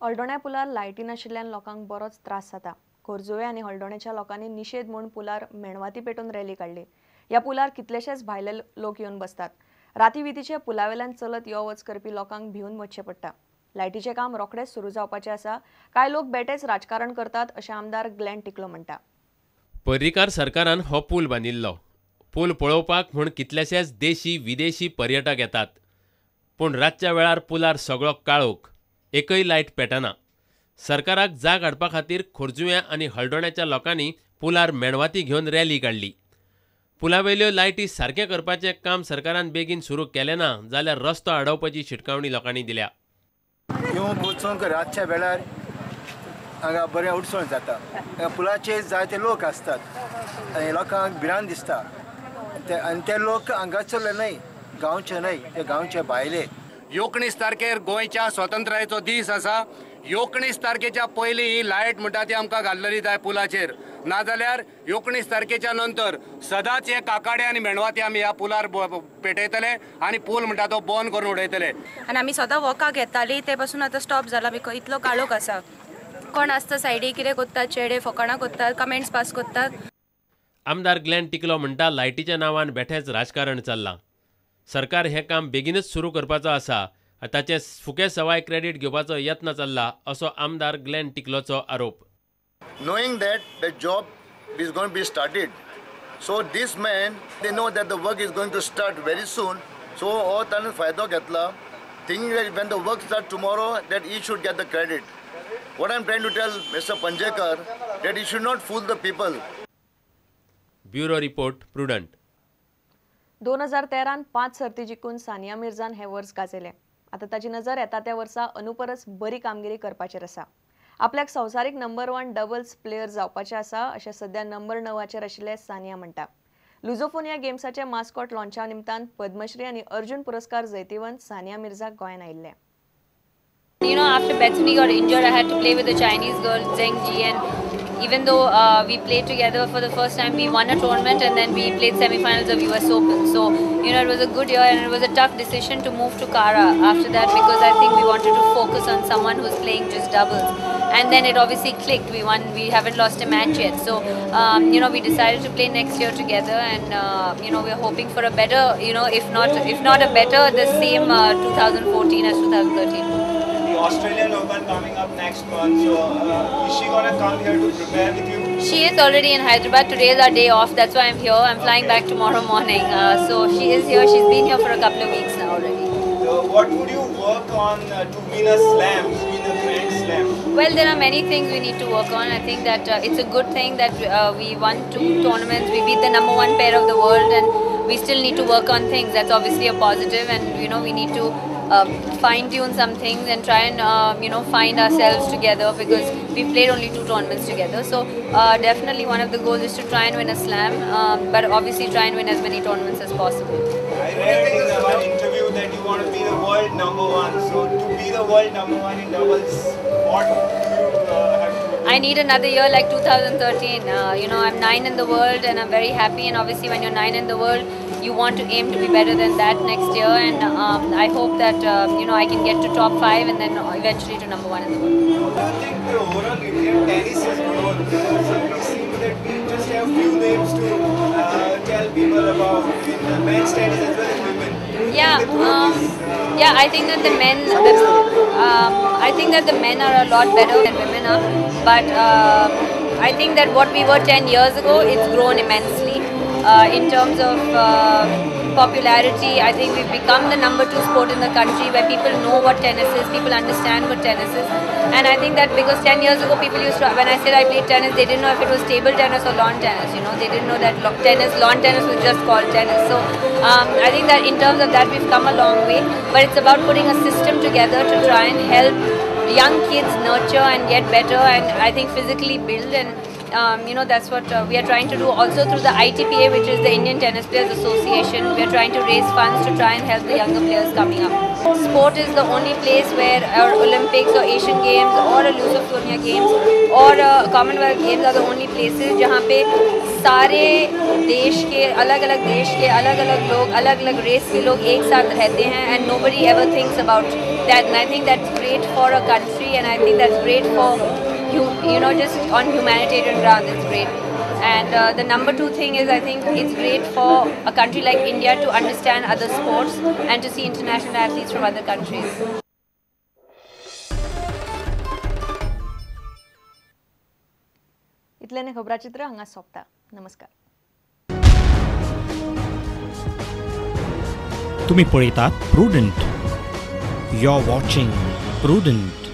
हळदोण्या पुलार लायटी नाशिल्ल्यान लोकांक बरोच त्रास जाता. खोर्जुवे आनी हळदोण्याच्या लोकांनी निशेध म्हूण पुलार मेणवाती पेटोवन रॅली काडली. ह्या पुलार कितलेशेच भायले लोक येवन बसतात. राती वितीचे पुलावेल्यान चलत यो वच करपी लोकांक भिवन वचचें पडटा. लायटीचें काम रोखडेंच सुरू जावपाचें आसा. कांय लोक बेटेच राजकारण करतात अशें आमदार ग्लॅन टिकलो म्हणटा. पर्रीकार सरकारान हो पूल बांदिल्लो. पूल पळोवपाक म्हूण कितलेशेच देशी विदेशी पर्यटक येतात, पूण रातच्या वेळार पुलार सगळो काळोख, एकय लायट पेटना. सरकाराक जाग हाडपा खातीर खोर्जुव्यां आनी हळदोण्याच्या लोकांनी पुलार मेणवाती घेवन रॅली काडली. पुलावेल्यो लायटी सारकें करपाचें काम सरकारान बेगीन सुरू केलें ना जाल्यार रस्तो आडोवपाची शिटकावणी लोकांनी दिल्या. येवंक वचूंक रातच्या वेळार हांगा बरें अडचण जाता. पुलाचेर जायते लोक आसतात आनी लोकांक भिरांत दिसता. आनी ते लोक हांगासरले न्हय, गांवचे न्हय, ते गांवचे भायले. 19 तारखेर गोंयच्या स्वतंत्रायेचो दीस आसा. 19 तारखेच्या पयलीं ही लायट म्हणटा ती आमकां घाल्लेली जाय पुलाचेर, नाजाल्यार 19 तारखेच्या नंतर सदांच हे काकाडे आनी मेणवाती आमी ह्या पुलार पेटयतले आनी पूल म्हणटा तो बंद करून उडयतले. आनी आमी सदां वॉकाक येताली, ते पासून आतां स्टॉप जाला because इतलो काळोख आसा. कोण आसता सायडी कितें करतात, चेडे फकाणां करतात, कमेंट्स पास करतात. आमदार ग्लॅन टिकलो म्हणटा लायटीच्या नांवान बेठेंच राजकारण चल्लां. सरकार हें काम बेगीनच सुरू करपाचो आसा, ताचें फुके सवाय क्रेडीट घेवपाचो यत्न चल्ला असो आमदार ग्लॅन टिकलोचो आरोप. Knowing that the job is going to be started, so this man they know that the work is going to start very soon, so हो ताणें फायदो घेतला, thinking that when the work start tomorrow that he should get the credit. What I am trying to tell Mister Panjekar that he should not fool the people. Bureau report, Prudent. 2013 5 सर्ती जिखून सानिया मिर्झान हें वर्स गाजयलें. आतां ताची नजर येता त्या वर्सा अनुपरस बरी कामगिरी करपाचेर आसा. आपल्याक संवसारीक नंबर 1 डबल्स प्लेयर जावपाचें आसा अशें सद्या नंबर 9 आशिल्ले सानिया म्हणटा. लुझोफोनिया गेम्साचे मास्कॉट लॉन्चा निमतान पद्मश्री आनी अर्जुन पुरस्कार जैतिवंत सानिया मिर्झा गोंयांत आयिल्ले. You know, after Bethany got injured, I had to play with a Chinese girl, Zheng Ji, and even though we played together for the first time, we won a tournament and then we played semi-finals of US Open. So, you know, it was a good year and it was a tough decision to move to Kara after that because I think we wanted to focus on someone who's playing just doubles. And then it obviously clicked. We won. We haven't lost a match yet. So, you know, we decided to play next year together and, you know, we're hoping for a better, you know, if not a better, the same 2014 as 2013. The Australian Open coming up next month, so is she gonna come here to prepare with you? She is already in Hyderabad. Today is our day off. That's why I'm here. I'm flying back tomorrow morning. So she is here. She's been here for a couple of weeks now already. So what would you work on to win a slam, to win a grand slam? Well, there are many things we need to work on. I think that it's a good thing that we won 2 tournaments. We beat the number 1 pair of the world, and we still need to work on things. That's obviously a positive, and you know we need to fine-tune some things and try and you know find ourselves together because we played only 2 tournaments together. So definitely one of the goals is to try and win a slam, but obviously try and win as many tournaments as possible. I read in one interview that you want to be the world number 1. So to be the world number 1 in doubles, what do you have to do? I need another year like 2013. You know, I'm 9 in the world and I'm very happy, and obviously when you're 9 in the world, you want to aim to be better than that next year, and I hope that you know I can get to top 5 and then eventually to number 1 in the world. How do you think the overall Indian tennis has grown? Because it seems that we just have few names to tell people about in men's tennis as well as women. Yeah, yeah, I think that the men, I think that the men are a lot better than women are, but I think that what we were 10 years ago, it's grown immensely. In terms of popularity, I think we've become the number 2 sport in the country where people know what tennis is, people understand what tennis is. And I think that because 10 years ago people used to, when I said I played tennis, they didn't know if it was table tennis or lawn tennis, you know, they didn't know that lawn tennis was just called tennis. So I think that in terms of that we've come a long way, but it's about putting a system together to try and help young kids nurture and get better, and I think physically build, and you know, that's what we are trying to do also through the ITPA, which is the Indian Tennis Players Association. We are trying to raise funds to try and help the younger players coming up. Sport is the only place where our Olympics or Asian Games or a Lusophonia Games or a Commonwealth Games are the only places जहाँ pay सारे देश K, अलग अलग देश K अलग अलग लोग, अलग अलग रेस के लोग एक साथ रहते हैं and nobody ever thinks about that. And I think that's great for a country and I think that's great for you know just on humanitarian ground it's great. And the number 2 thing is I think it's great for a country like India to understand other sports and to see international athletes from other countries. इतल्याने खबराचित्र हांगा सोंपता. नमस्कार. तुम्ही पळयतात Prudent. You are watching Prudent.